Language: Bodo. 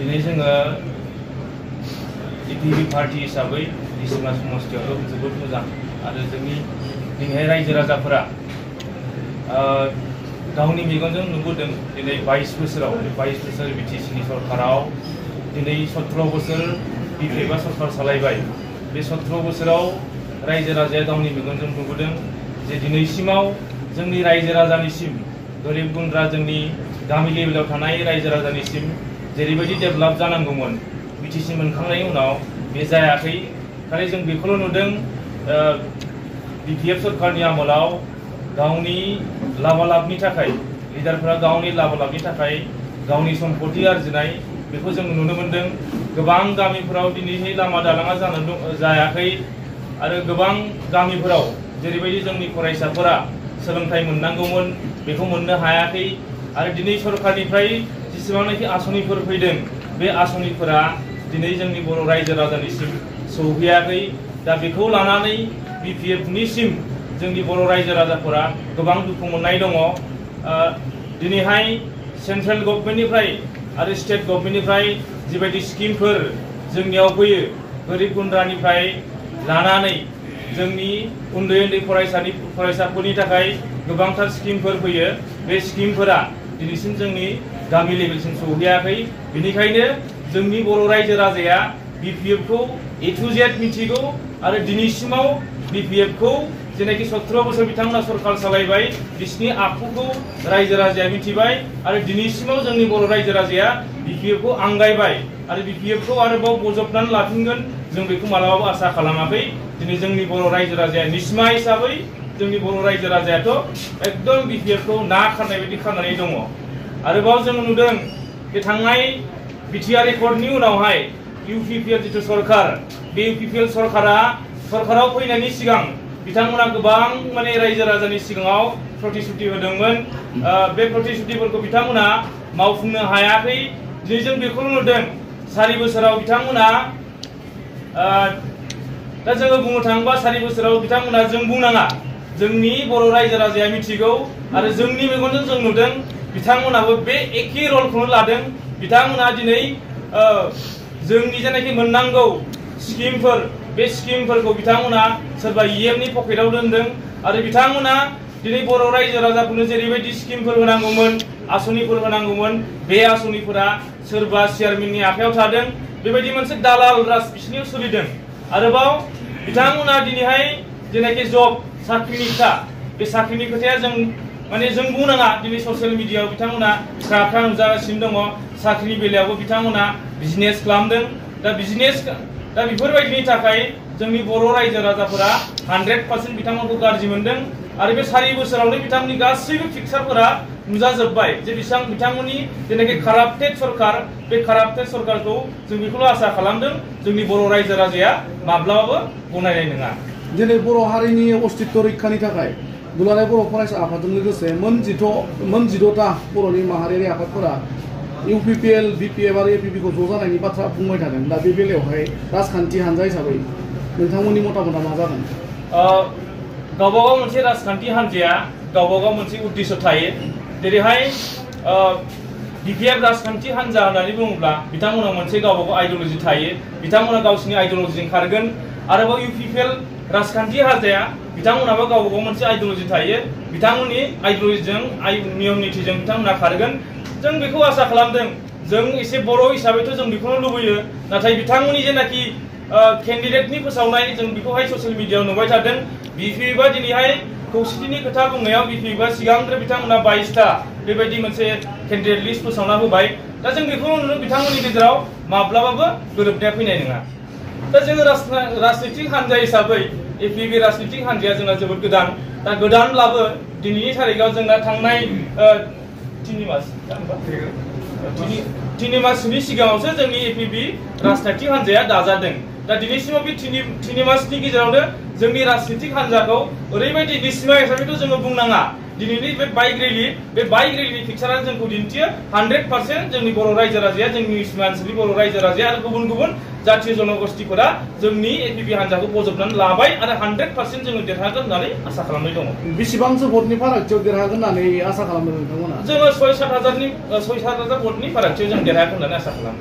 दिनै जोङो EPP पार्टी हिसाबै दिसिमा समस्थियावल' जोबोद मोजां आरो जोंनि दिनैहाय रायजो राजाफोरा गावनि मेगनजों नुबोदों दिनै 22 बोसोराव 22 बोसोर बिटिसिनि सरकाराव दिनै 17 बोसोर बिपिएफआ सरकार सालायबाय बे 17 बोसोराव रायजो राजाया गावनि मेगनजों नुबोदों जे दिनैसिमाव जोंनि रायजो राजानिसिम गोरिब गुन्द्रा जोंनि गामि लेभेलाव थानाय रायजो राजानिसिम जेरैबायदि डेभेलप जानांगौमोन बिटिसि मोनखांनायनि उनाव बे जायाखै खालि जों बेखौल' नुदों बिपिएफ सरकारनि आमोलाव गावनि लाभालाभनि थाखाय लिडारफोरा गावनि लाभालाभनि थाखाय गावनि सम्पति आरजिनाय बेखौ जों नुनो मोनदों गोबां गामिफोराव दिनैहाय लामा दालाङा जायाखै आरो गोबां गामिफोराव जेरैबायदि जोंनि फरायसाफोरा सोलोंथाइ मोननांगौमोन बेखौ मोननो हायाखै आरो दिनै सरकारनिफ्राय जेसेबांनाखि आसनिफोर फैदों बे आसनिफोरा दिनै जोंनि बर' रायजो राजानिसिम सौहैयाखै दा बेखौ लानानै बिपिएफनिसिम जोंनि बर' रायजो राजाफोरा गोबां दुखु मोननाय दङ दिनैहाय सेन्ट्रेल गभर्नमेन्टनिफ्राय आरो स्टेट गभर्नमेन्टनिफ्राय जिबायदि स्किमफोर जोंनियाव फैयो गोरिब गुन्द्रानिफ्राय लानानै जोंनि उन्दै उन्दै फरायसाफोरनि थाखाय गोबांथार स्किमफोर फैयो बे स्किमफोरा दिनैसिम जोंनि गामि लेभेलसिम सौहैयाखै बेनिखायनो जोंनि बर' रायजो राजाया बिपिएफखौ A to Z मिथिगौ आरो दिनैसिमाव बिपिएफखौ जेनाखि 17 बोसोर बिथांमोना सरकार सालायबाय बिसिनि आखुखौ रायजो राजाया मिथिबाय आरो दिनैसिमाव जोंनि बर' रायजो राजाया बिपिएफखौ आंगायबाय आरो बिपिएफखौ आरोबाव बजबनानै लाफिनगोन जों बेखौ मालाबाबो आसा खालामाखै दिनै जोंनि बर' रायजो राजाया निस्मा हिसाबै जोंनि बर' रायजो राजायाथ' एकदम बिपिएफखौ ना खारनाय बायदि खारनानै दङ आरोबाव जों नुदों बे थांनाय बिटिआर एकर्डनि उनावहाय इउपिपिएल जिथु सरकार बे इउपिपिएल सरकाराव फैनायनि सिगां बिथांमोना गोबां माने रायजो राजानि सिगाङाव प्रतिश्रुति होदोंमोन बे प्रतिश्रुतिफोरखौ बिथांमोना मावफुंनो हायाखै दिनै जों बेखौल' नुदों 4 बोसोराव बिथांमोना दा जोङो बुंनो थाङोबा 4 बोसोराव बिथांमोना जों बुंनाङा जोंनि बर' रायजो राजाया मिथिगौ आरो जोंनि मेगनजों जों नुदों बिथांमोनाबो बे एखे रलखौनो लादों बिथांमोना दिनै जोंनि जेनाखि मोननांगौ स्किमफोर बे स्किमफोरखौ बिथांमोना सोरबा इएमनि पकेटाव दोनदों आरो बिथांमोना दिनै बर' रायजो राजाफोरनो जेरैबायदि स्किमफोर होनांगौमोन आसनिफोर होनांगौमोन बे आसनिफोरा सोरबा चेयारमेननि आखायाव थादों बेबायदि मोनसे दालाल राज बिसिनियाव सोलिदों आरोबाव बिथांमोना दिनैहाय जेनाखि जब साख्रिनि खोथा बे साख्रिनि खोथाया जों माने जों बुंनाङा दिनै ससियेल मिडियायाव बिथांमोना ख्रा नुजागासिनो दङ साख्रिनि बेलायावबो बिथांमोना बिजनेस खालामदों दा बेफोरबायदिनि थाखाय जोंनि बर' रायजो राजाफोरा 100% बिथांमोनखौ गाज्रि मोनदों आरो बे 4 बोसोरावनो बिथांमोननि गासैबो पिक्सारफोरा नुजाजोब्बाय जे बिथांमोननि जेनाखि काराप्टेड सरकार बे काराप्टेड सरकारखौ जों बेखौल' आसा खालामदों जोंनि बर' रायजो राजाया माब्लाबाबो गनायनाय नङा दिनै बर' हारिनि अस्तित्व रैखानि थाखाय दुलाराय बर' फरायसा आफादजों लोगोसे मोन 18टा बर'नि माहारियारि आफादफोरा इउपिपिएल बिपिएफ आरो एपिपिखौ ज' जानायनि बाथ्रा बुंबाय थादों दा बे बेलायावहाय राजखान्थि हानजा हिसाबै नोंथांमोननि मतामतआ मा जागोन गावबागाव मोनसे राजखान्थि हान्जाया गावबागाव मोनसे उद्देश्य थायो जेरैहाय बिपिएफ राजखान्थि हान्जा होननानै बुङोब्ला बिथांमोना मोनसे गावबागाव आइडिअलजि थायो बिथांमोना गावसिनि आइडिअलजिजों खारगोन आरोबाव इउपिपिएल राजखान्थि हान्जाया बिथांमोनाबो गावबागाव मोनसे आइडिअलजि थायो बिथांमोननि आइडिअलजिजों नियम निथिजों बिथांमोना खारगोन जों बेखौ आसा खालामदों जों एसे बर' हिसाबैथ' जों बेखौनो लुबैयो नाथाय बिथांमोननि जेनाखि केन्डिडेटनि फोसावनाय जों बेखौहाय ससियेल मिडियायाव नुबाय थादों बिपिएफआ दिनैहाय खौसेथिनि खोथा बुंनायाव बिपिएफआ सिगांग्रो बिथांमोना 22टा बेबायदि मोनसे केन्डिडेट लिस्ट फोसावना होबाय दा जों बेखौनो नुदों बिथांमोननि गेजेराव माब्लाबाबो गोरोबनाया फैनाय नङा दा जोङो राजनितिक हान्जा हिसाबै एपिपि राजनितिक हान्जाया जोंना जोबोद गोदान दा गोदानब्लाबो दिनैनि थारिखआव जोंना थांनाय 3 मासनि सिगाङावसो जोंनि एपिपि राजनितिक हान्जाया दाजादों दा दिनैसिमाव बे 3 मासनि गेजेरावनो जोंनि राजनितिक हान्जाखौ ओरैबायदि निस्मा हिसाबैथ' जोङो बुंनाङा दिनैनि बे बाइक रेलिनि पिक्सारा जोंखौ दिन्थियो 100% जोंनि बर' रायजो राजाया जोंनि निस्मा ओनसोलनि बर' रायजो राजाया आरो गुबुन जाथि जनगोष्ठीफोरा जोंनि एपिपि हान्जाखौ बजबनानै लाबाय आरो 100% जोङो देरहागोन होननानै आसा खालामनाय दङ बेसेबांसो भटनि फारागथियाव देरहागोन होननानै आसा खालामदों नोंथांमोना जोङो 6-7 हाजार भटनि फारागथियाव जों देरहागोन होननानै आसा खालामो